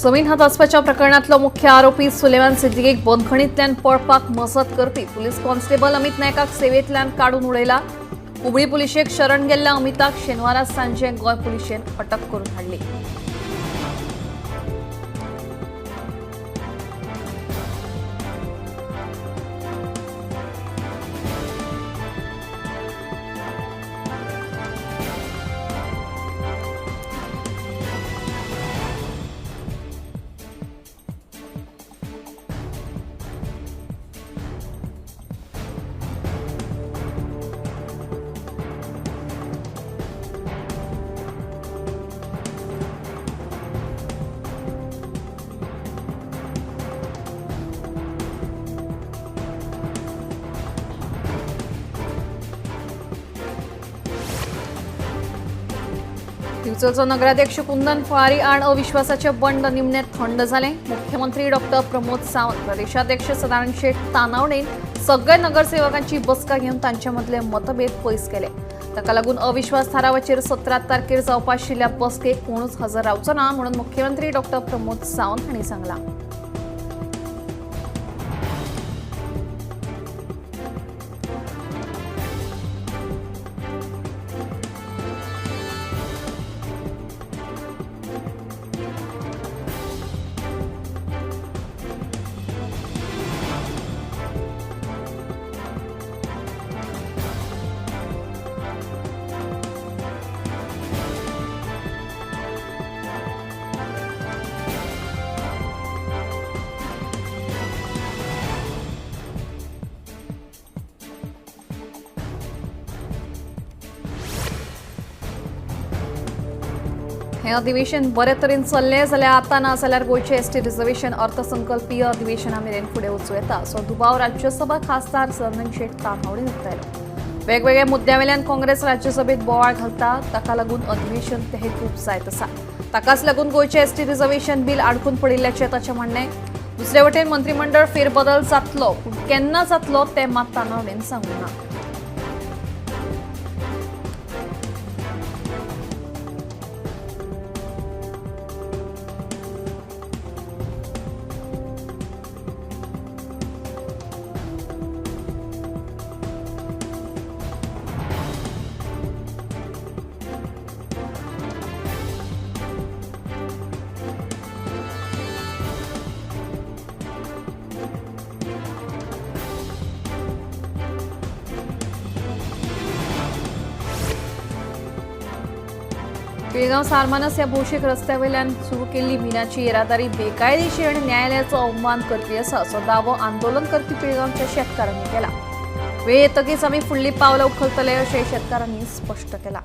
जमीन हातासपाच्या प्रकरणातलो मुख्य आरोपी सुलेमान सिद्दीकीक बंदखणींतल्यान पळपाक मजत करपी पुलीस कॉन्स्टेबल अमित नायकाक सेवेंतल्यान काडून उडयला. हुबळी पुलिशेक शरण गेल्ल्या अमिताक शेनवारा सांजे गोंय पुलिशेन अटक करून हाडली. दिवचलचो नगराध्यक्ष कुंदन फळारी आड अविश्वासाचे बंड निमणे थंड जालें. मुख्यमंत्री डॉक्टर प्रमोद सावंत, प्रदेशाध्यक्ष सदानंद शेट तानावडेन सगळे नगरसेवकांची बसका घेवन तांचे मदले मतभेद पयस केले. ताका लागून अविश्वास थारावाचेर 17 तारखेर जावपा आशिल्ल्या बसकेक कोणूच हजर रावचो ना म्हणून मुख्यमंत्री डॉक्टर प्रमोद सावंत हांणी सांगलां. हे अधिवेशन बरे तरेन चल्लें जाल्यार आतां ना जाल्यार गोंयचें एसटी रिझर्वेशन अर्थसंकल्पीय अधिवेशना मेरेन फुडें वचूं येता असो दुबाव राज्यसभा खासदार सदानंद शेट तानावडेन उक्तायलो. वेगवेगळ्या मुद्द्यावेल्यान काँग्रेस राज्यसभेत बोवाळ घालता, ताका लागून अधिवेशन तेहेकूप जायत आसा. ताकाच लागून गोंयचें एसटी रिझर्वेशन बील आडकून पडिल्ल्याचें ताचें म्हणणें. दुसरे वटेन मंत्रीमंडळ फेरबदल जातलो, पूण केन्ना जातलो तें मात तानावडेन सांगूंक ना. पिळगांव सारमानस ह्या भौशीक रस्त्यावेल्यान सुरू केल्ली मिनाची येरादारी बेकायदेशीर आनी न्यायालयाचो अवमान करपी आसा असो दावो आंदोलन करपी पिळगांवच्या शेतकारांनी केला. वेळ येतकीच आमी फुडली पावलां उखलतले अशें शेतकारांनी स्पश्ट केलां.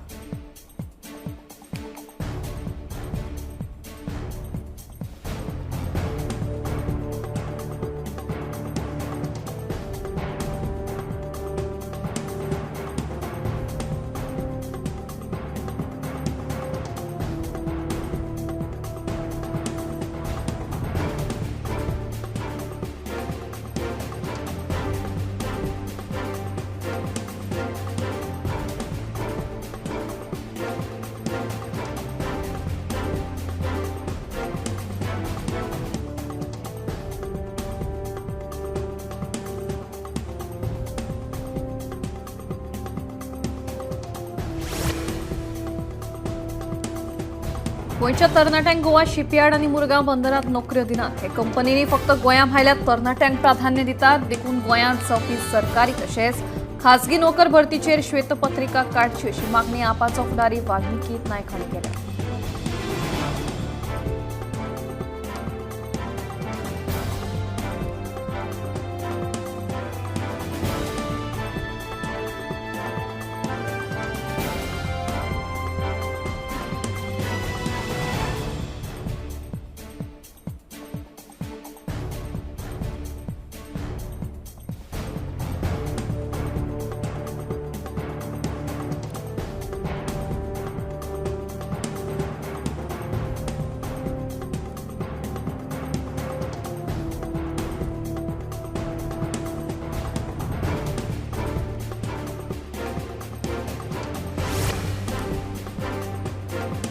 गोंयच्या तरणाट्यांक गोवा शिपयार्ड आनी मुरगांव बंदरात नोकऱ्यो दिनात. हे कंपनींनी फक्त गोंया भायल्या तरणाट्यांक प्राधान्य दितात, देखून गोंयांत जावपी सरकारी तशेंच खाजगी नोकर भरतीचेर श्वेतपत्रिका काडची अशी मागणी आपाचो फुडारी वाल्मिकी नायक हांणी केल्या.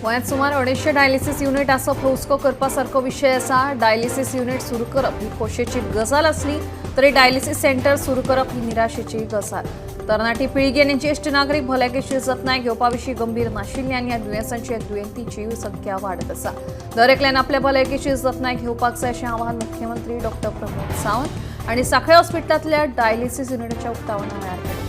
गोंयांत सुमार 250 डायलिसीस युनिट आसप हो हुस्को करपा सारको विशय आसा. डायलिसीस युनिट सुरू करप ही खोशेची गजाल आसली तरी डायलिसीस सेंटर सुरू करप ही निराशेची गजाल. तरणाटी पिळगी आनी ज्येश्ठ नागरीक भलायकेची जतनाय घेवपा विशीं गंभीर नाशिल्ल्यान ह्या दुयेंसांची दुयेंतीची संख्या वाडत आसा. दर एकल्यान आपल्या भलायकेची जतनाय घेवपाक जाय अशें आवाहन मुख्यमंत्री डॉक्टर प्रमोद सावंत आनी सांखळे हॉस्पिटलांतल्या डायलिसीस युनिटाच्या उक्तावणा वेळार केलें.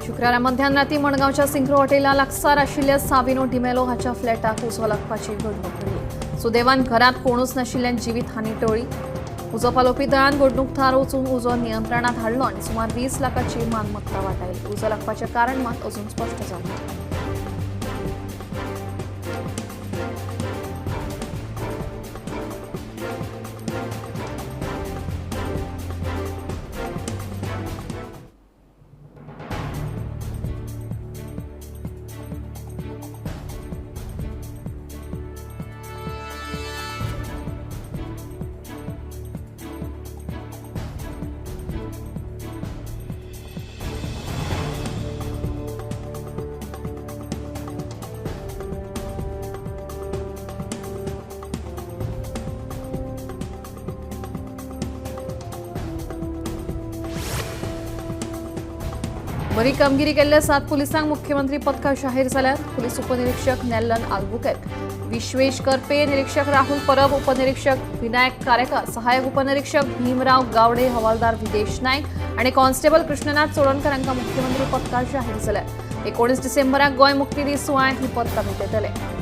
शुक्रारा मध्यानराती मडगांवच्या सिंक्रो हॉटेला लागसार आशिल्ल्या साविनो डिमेलो हाच्या फ्लॅटाक उजो लागपाची घडणूक घडली. सुदैवान घरांत कोणूच नाशिल्ल्यान जिवीत हानी टळ्ळी. उजो पालोवपी दळान घडणूक थळार वचून उजो नियंत्रणात हाडलो आनी सुमार 20 लाखाची मालमत्ता वाटायली. उजो लागपाचें कारण मात अजून स्पश्ट जावंक ना. बरी कामगिरी केल्ल्या 7 पुलिसांक मुख्यमंत्री पदकां जाहीर जाल्यात. पुलीस उपनिरीक्षक नेल्लन आल्बुकेर्क, विश्वेश करपे, निरीक्षक राहुल परब, उपनिरीक्षक विनायक कारेकर, सहायक उपनिरीक्षक भीमराव गावडे, हवालदार विदेश नायक आनी कॉन्स्टेबल कृष्णनाथ चोडणकर हांकां मुख्यमंत्री पदकां जाहीर जाल्यात. 19 डिसेंबराक गोंय मुक्ती दीस सुवाळ्यांत ही पदकां भेटयतले.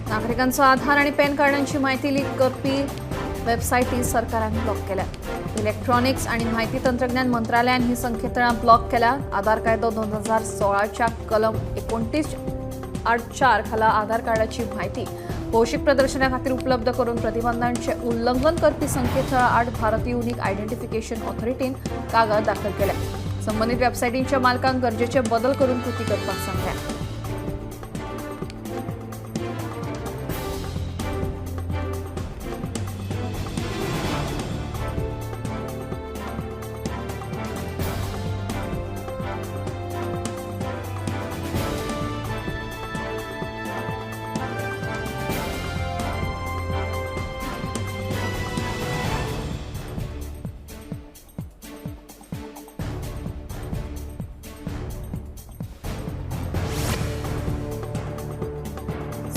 नागरिकांचो आधार आणि पॅन कार्डांची माहिती लीक करपी वेबसायटी सरकारान ब्लॉक केल्या. इलेक्ट्रॉनिक्स आणि माहिती तंत्रज्ञान मंत्रालयान ही संकेतथळां ब्लॉक केल्या. आधार कायदो 2016च्या कलम 29(8) खाला आधार कार्डाची माहिती भौशीक प्रदर्शना खातीर उपलब्ध करून प्रतिबंधांचे उल्लंघन करपी संकेतथळां आड भारतीय युनिक आयडेंटिफिकेशन ऑथॉरिटीन कागद दाखल केल्या. संबंधित वेबसायटींच्या मालकांक गरजेचे बदल करून कृती करपाक सांगल्या.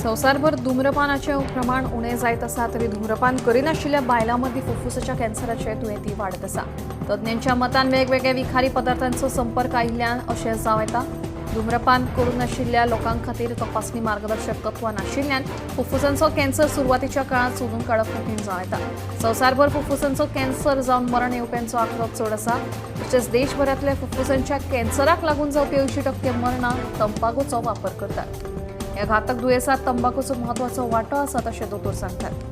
संवसारभर धूम्रपानाचें प्रमाण उणें जायत आसा तरी धूम्रपान करिनाशिल्ल्या बायलां मदीं फुफ्फुसाच्या कॅन्सराचे दुयेंती वाडत आसा. तज्ञांच्या मतान वेगवेगळ्या विखारी पदार्थांचो संपर्क आयिल्ल्यान अशें जावं येता. धूम्रपान करूं नाशिल्ल्या लोकां खातीर तपासणी मार्गदर्शक तत्वां नाशिल्ल्यान फुफ्फुसांचो कॅन्सर सुरवातीच्या काळांत सोदून काडप कठीण जावं येता. संवसारभर फुफ्फुसांचो कॅन्सर जावन मरण येवप्यांचो आंकडो चड आसा. तशेंच देशभरांतल्या फुफ्फुसांच्या कॅन्सराक लागून जावपी 80% मरणां तंबाखूचो वापर करतात. ह्या घातक दुयेंसात तंबाखूचो म्हत्वाचो वांटो आसा अशें दोतोर सांगतात.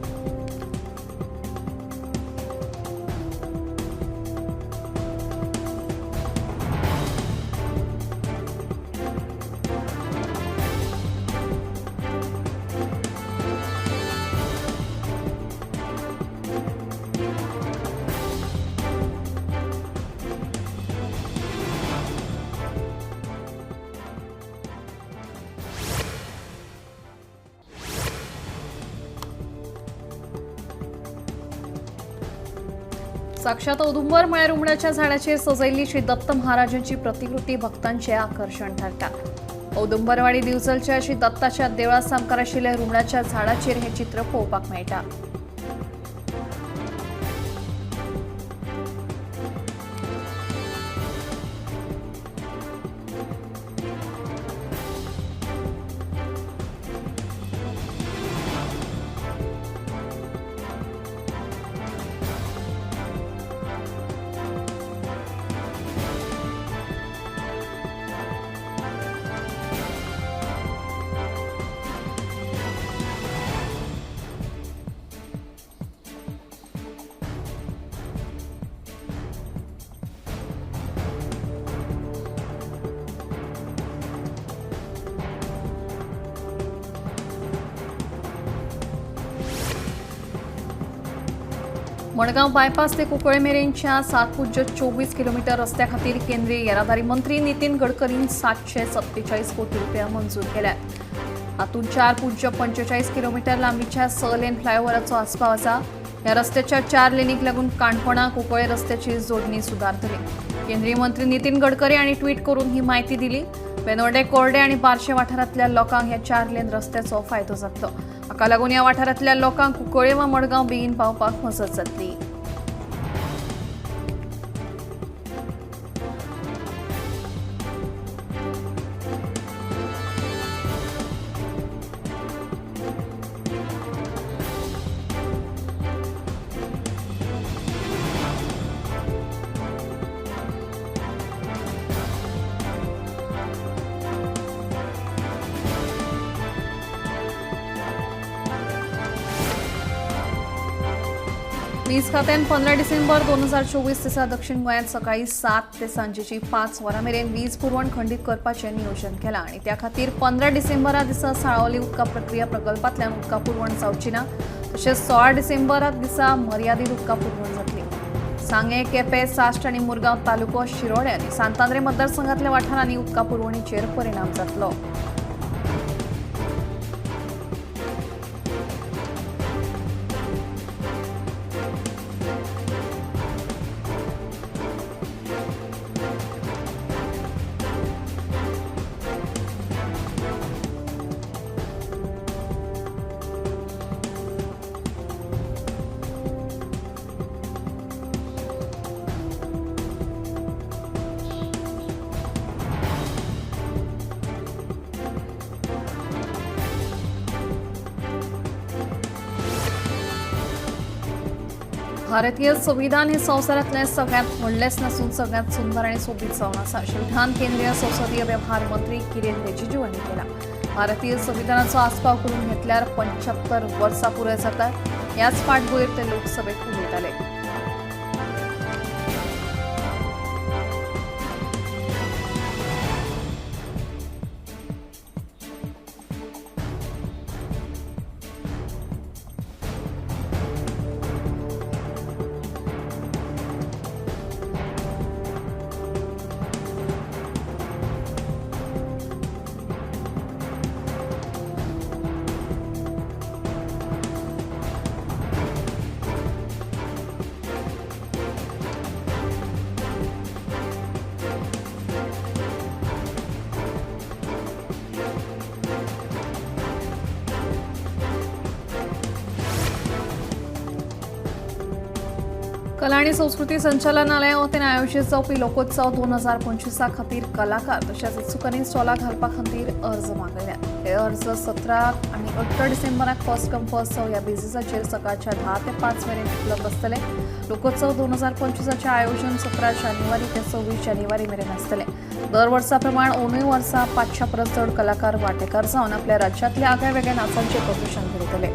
साक्षात औदुंबर म्हळ्यार रुमडाच्या झाडाचेर सजयल्ली श्री दत्त महाराजांची प्रतिकृती भक्तांचें आकर्शण थारता। औदुंबरवाडी दिवचलच्या श्री दत्ताच्या देवळा सामकार आशिल्ल्या रुमडाच्या झाडाचेर हें चित्र पळोवपाक मेळटा। मडगांव बायपास ते कुंकळे मेरेनच्या 7.24 किलोमीटर रस्त्या खातीर केंद्रीय येरादारी मंत्री नितीन गडकरीन 747 कोटी रुपया मंजूर केल्यात। हातूंत 4.45 किलोमीटर लांबीच्या 6 लेन फ्लायओव्हराचो आस्पाव आसा। ह्या रस्त्याच्या 4 लेनीक लागून काणकोणा कुंकळे रस्त्याची जोडणी सुदारतली। केंद्रीय मंत्री नितीन गडकरी हांणी ट्वीट करून ही म्हायती दिली। बेनोर्डे, कोर्डे आनी बार्शे वाठारांतल्या लोकांक ह्या 4 लेन रस्त्याचो फायदो जातलो। हाका लागून ह्या वाठारांतल्या लोकांक कुंकळे वा मडगांव बेगीन पावपाक मजत जातली। वीज खात्यान 15 डिसेंबर 2024 दिसा दक्षिण गोंयांत सकाळी 7 ते सांजेची 5 वरां मेरेन वीज पुरवण खंडीत करपाचें नियोजन केलां आनी त्या खातीर 15 डिसेंबरा दिसा साळावली उदका प्रक्रिया प्रकल्पांतल्यान उदका पुरवण जावची ना, तशेंच 16 डिसेंबरा दिसा मर्यादीत उदका पुरवण जातली। सांगें, केपें, साश्ट आनी मुरगांव तालुको, शिरोडे आनी सांतांद्रे मतदारसंघांतल्या वाठारांनी उदका पुरवणीचेर परिणाम जातलो। भारतीय संविधान हे संवसारांतलें सगळ्यांत व्हडलेंच नासून सगळ्यांत सुंदर आनी सोबीत जावन आसा अशें विधान केंद्रीय संसदीय वेव्हार मंत्री किरेन रिजिजू हांणी केलां। भारतीय संविधानाचो आस्पाव करून घेतल्यार 75 वर्सां पुराय जातात। ह्याच फाटभुंयेर ते लोकसभेत उलयताले। कला आणि संस्कृती संचालनालया वतीन आयोजीत जावपी लोकोत्सव 2025 खातीर कलाकार तशेंच इत्सुकांनी स्टॉलां घालपा खातीर अर्ज मागयल्यात। हे अर्ज 17 आनी 18 डिसेंबराक फर्स्ट कम फर्स्ट सर्व ह्या बेजीसाचेर सकाळच्या 10 ते 5 मेरेन उपलब्ध आसतले। लोकोत्सव 2025 आयोजन 17 जानेवारी ते 26 जानेवारी मेरेन आसतले। दर वर्सा प्रमाण अंदूय वर्सा 500 परस चड कलाकार वांटेकार जावन आपल्या राज्यांतल्या आगळ्या वेगळ्या नाचांचें प्रदर्शन घडयतले।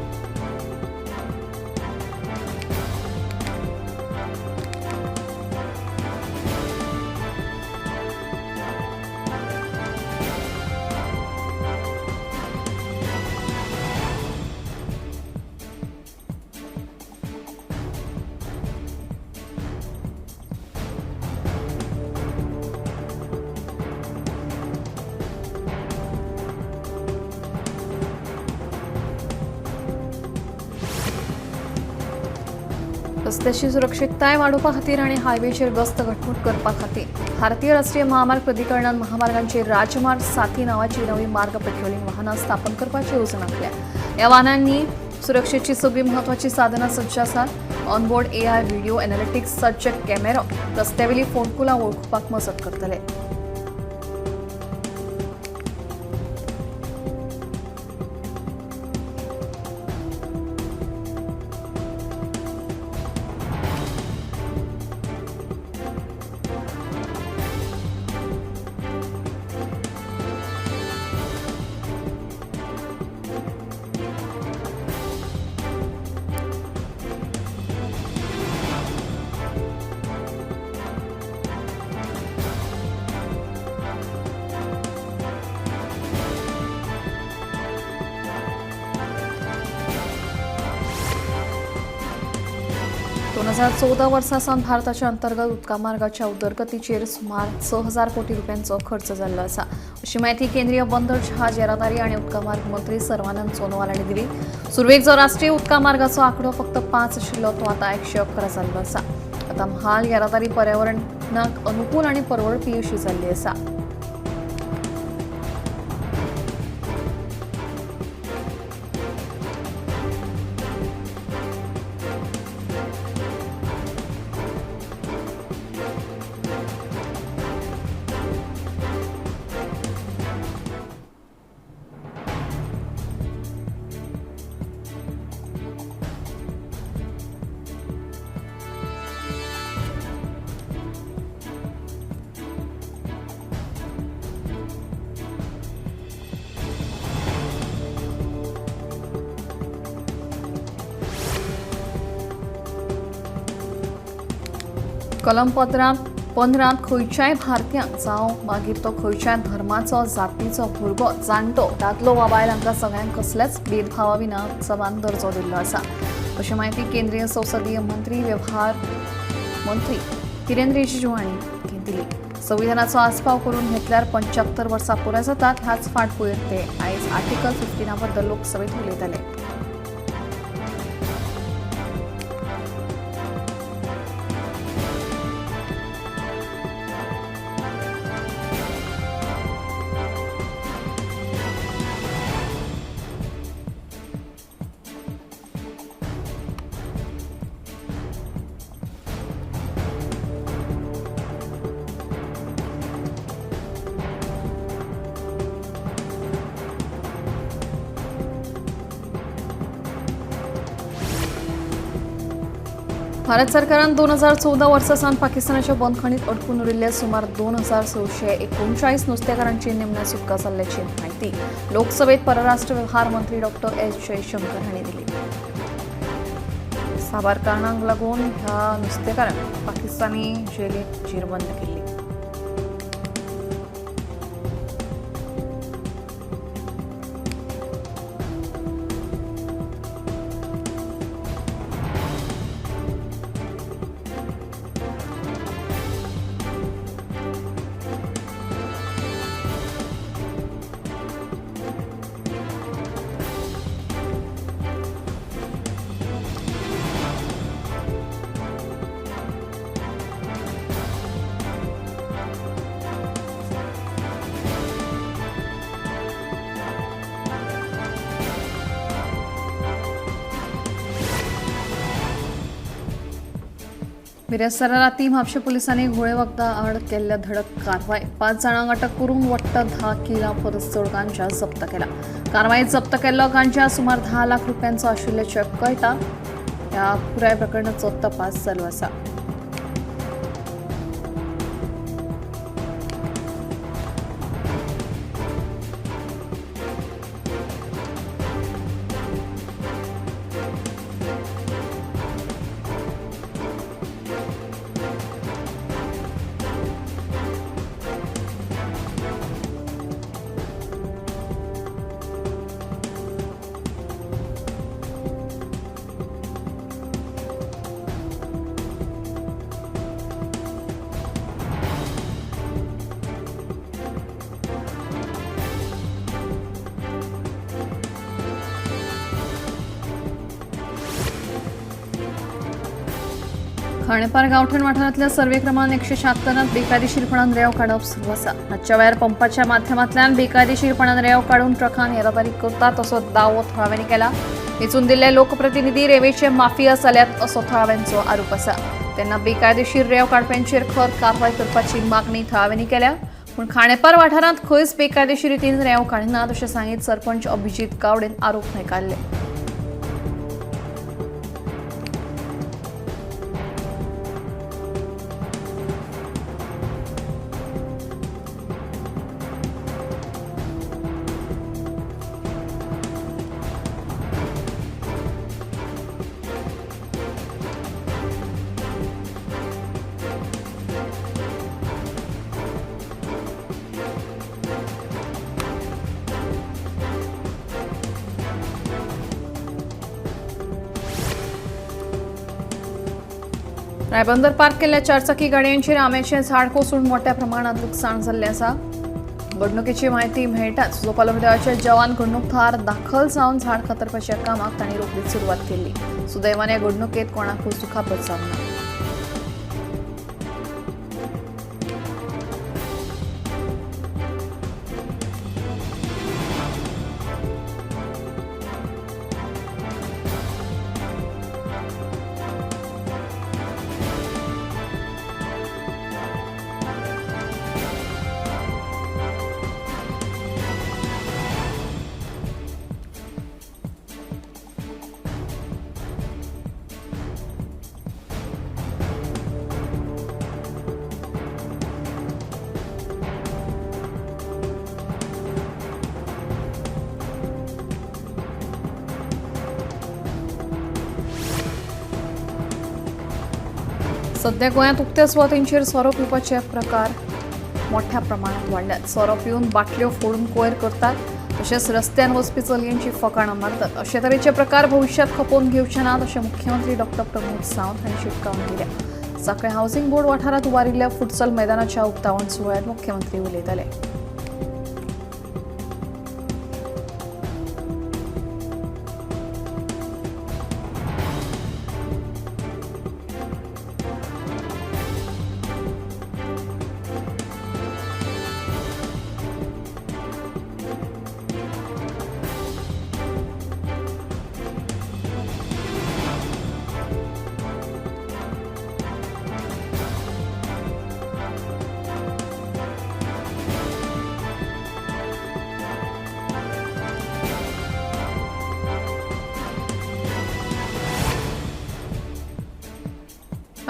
रस्त्याची सुरक्षितताय वाडोवपा खातीर आनी हायवेचेर गस्त घटमूट करपा खातीर भारतीय राष्ट्रीय महामार्ग प्राधिकरणान महामार्गांचेर राजमार्ग साथी नावाची नवी मार्ग पेट्रोलिंग वाहनां स्थापन करपाची येवजण आखल्या. ह्या वाहनांनी सुरक्षेची सगळी म्हत्वाची साधनां सज्ज आसात. ऑनबोर्ड एआय व्हिडिओ एनालिटिक्स सज्ज कॅमेरो रस्त्यावेली फोंडकुलां वळखुपाक मजत करतले. 2014 वर्सा सावन भारताच्या अंतर्गत उदका मार्गाच्या उदरगतीचेर सुमार 6,000 कोटी रुपयांचो खर्च जाल्लो आसा, अशी म्हायती केंद्रीय बंदर जहाज येरादारी आनी उदका मार्ग मंत्री सर्वानंद सोनोवाल हांणी दिली. सुरवेक जो राष्ट्रीय उदका मार्गाचो आंकडो फक्त 5 आशिल्लो तो आतां 111 जाल्लो आसा. आतां म्हाल येरादारी पर्यावरणाक अनुकूल आनी परवडपी अशी जाल्ली आसा. कलम 15 खंयच्याय भारतीयांक जावं मागीर तो खंयच्याय धर्माचो, जातीचो, भुरगो, जाणटो, दादलो वा बायल हांकां सगळ्यांक कसल्याच भेदभावा विना समान दर्जो दिल्लो आसा, अशी म्हायती केंद्रीय संसदीय मंत्री व्यवहार मंत्री किरेन रिजिजू हांणी दिली. संविधानाचो आस्पाव करून घेतल्यार 75 वर्सां पुराय जातात ह्याच फाटभुंयेर ते आयज आर्टिकल 15 बद्दल लोकसभेत उलयताले. भारत सरकारान 2014 वर्सा सावन पाकिस्तानाच्या बंदखणीत अडकून उरिल्ल्या सुमार 2639 नुस्तेकारांची निमण्या सुटका जाल्ल्याची म्हायती लोकसभेत परराष्ट्र व्यवहार मंत्री डॉक्टर एस जयशंकर हांणी दिली. साबार कारणांक लागून ह्या नुस्तेकारांक पाकिस्तानी जेलींत जेरबंद केल्ली. बिरेस्तारा राती म्हापशें पुलिसांनी घुंवळे वखदां आड केल्ल्या धडक कारवाय 5 जाणांक अटक करून वट्ट 10 किला परस चड गांजा जप्त केला. कारवायेत जप्त केल्लो गांजा सुमार 10 लाख रुपयांचो आशिल्ल्याचें कळटा. ह्या पुराय प्रकरणाचो तपास चालू आसा. खाणेपार गांवठण वाठारांतल्या सर्वे क्रमांक 176 बेकायदेशीरपणान रेंव काडप सुरू आसा. हाच्या वेळार पंपाच्या माध्यमांतल्यान बेकायदेशीरपणान रेंव काडून ट्रकान येरादारी करतात असो दावो थळाव्यांनी केला. वेंचून दिल्ले लोकप्रतिनिधी रेंवेचे माफिया जाल्यात असो थळाव्यांचो आरोप आसा. तेन्ना बेकायदेशीर रेंव काडप्यांचेर खर कारवाय करपाची मागणी थळाव्यांनी केल्या. पूण खाणेपार वाठारांत खंयच बेकायदेशीर रितीन रेंव काडिनात अशें सांगीत सरपंच अभिजीत गावडेन आरोप न्हयकारले. रायबंदर पार्क केल्ल्या चारचाकी गाडयांचेर आंब्याचें झाड कोसळून मोठ्या प्रमाणात लुकसाण जाल्लें आसा. घडणुकेची म्हायती मेळटाच उजो दळाचे जवान घडणूक थळार दाखल जावन झाड कातरपाच्या कामाक तांणी रोखडीच सुरवात केली. सुदैवान ह्या घडणुकेत कोणाकूच दुखापत जावंक ना. सध्या गोंयांत उक्त्या सुवातींचेर सोरो पिवपाचे प्रकार मोठ्या प्रमाणात वाडल्यात. सोरो पिवन बाटल्यो फोडून कोयर करतात, तशेंच रस्त्यान वचपी चलयांची फकाणां मारतात. अशे तरेचे प्रकार भविश्यांत खपोवन घेवचे नात अशें मुख्यमंत्री डॉक्टर प्रमोद सावंत हांणी शिटकावणी दिल्या. सांखळे हावसिंग बोर्ड वाठारांत उबारिल्ल्या फुटसल मैदानाच्या उक्तावण सुवाळ्यांत मुख्यमंत्री उलयताले.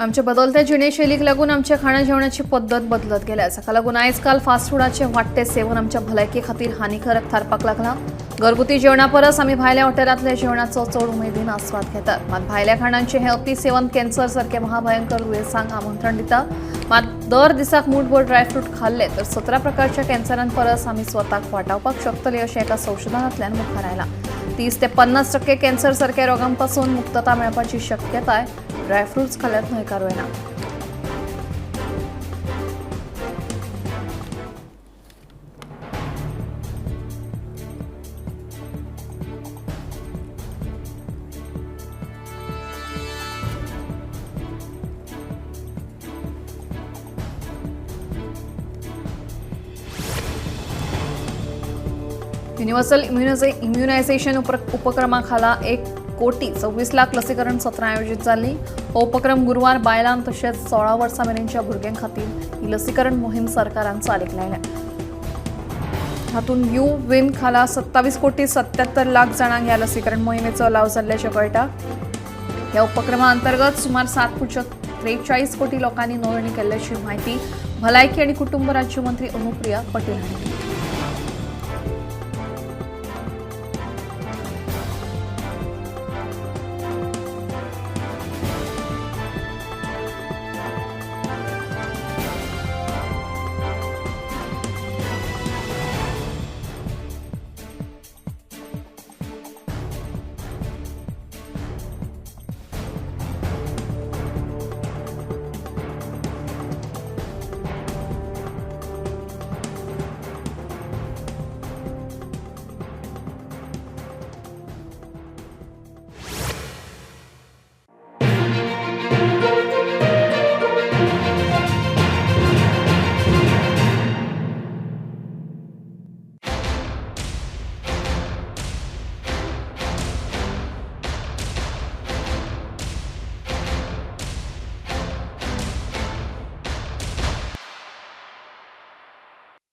आमच्या बदलत्या जिणेशैलीक लागून आमच्या खाणा जेवणाची पद्दत बदलत गेल्या. ताका लागून आयजकाल फास्ट फुडाचें वाडटें सेवन आमच्या भलायके खातीर हानिकारक थारपाक लागलां. घरगुती जेवणा परस आमी भायल्या हॉटेलांतल्या जेवणाचो चड उमेदीन आस्वाद घेतात. मात भायल्या खाणांचें हें अतिसेवन कॅन्सर सारक्या महाभयंकर दुयेंसांक आमंत्रण दिता. मात दर दिसाक मूठभर ड्रायफ्रूट खाल्ले तर 17 प्रकारच्या कॅन्सरां परस आमी स्वताक वाटावपाक शकतले अशें एका संशोधनांतल्यान मुखार आयलां. 30 ते 50% कॅन्सर सारक्या रोगांपासून मुक्तता मेळपाची शक्यताय ड्रायफ्रुट्स खाल्यात न्हयकारू येना. युनिव्हर्सल इम्युनायझेशन उपक्रमाखाला 1,24,00,000 लसीकरण सत्रां आयोजीत जाल्लीं. हो उपक्रम गुरवार बायलां तशेंच 16 वर्सां मेरेनच्या भुरग्यां खातीर ही लसीकरण मोहीम सरकारान चालीक लायल्या. हातूंत you win खाला 27,77,00,000 जाणांक ह्या लसीकरण मोहिमेचो लाव जाल्ल्याचें कळटा. ह्या उपक्रमा अंतर्गत सुमार 7.43 कोटी लोकांनी नोंदणी केल्ल्याची म्हायती भलायकी आनी कुटुंब राज्यमंत्री अनुप्रिया पटेल हांणी दिली.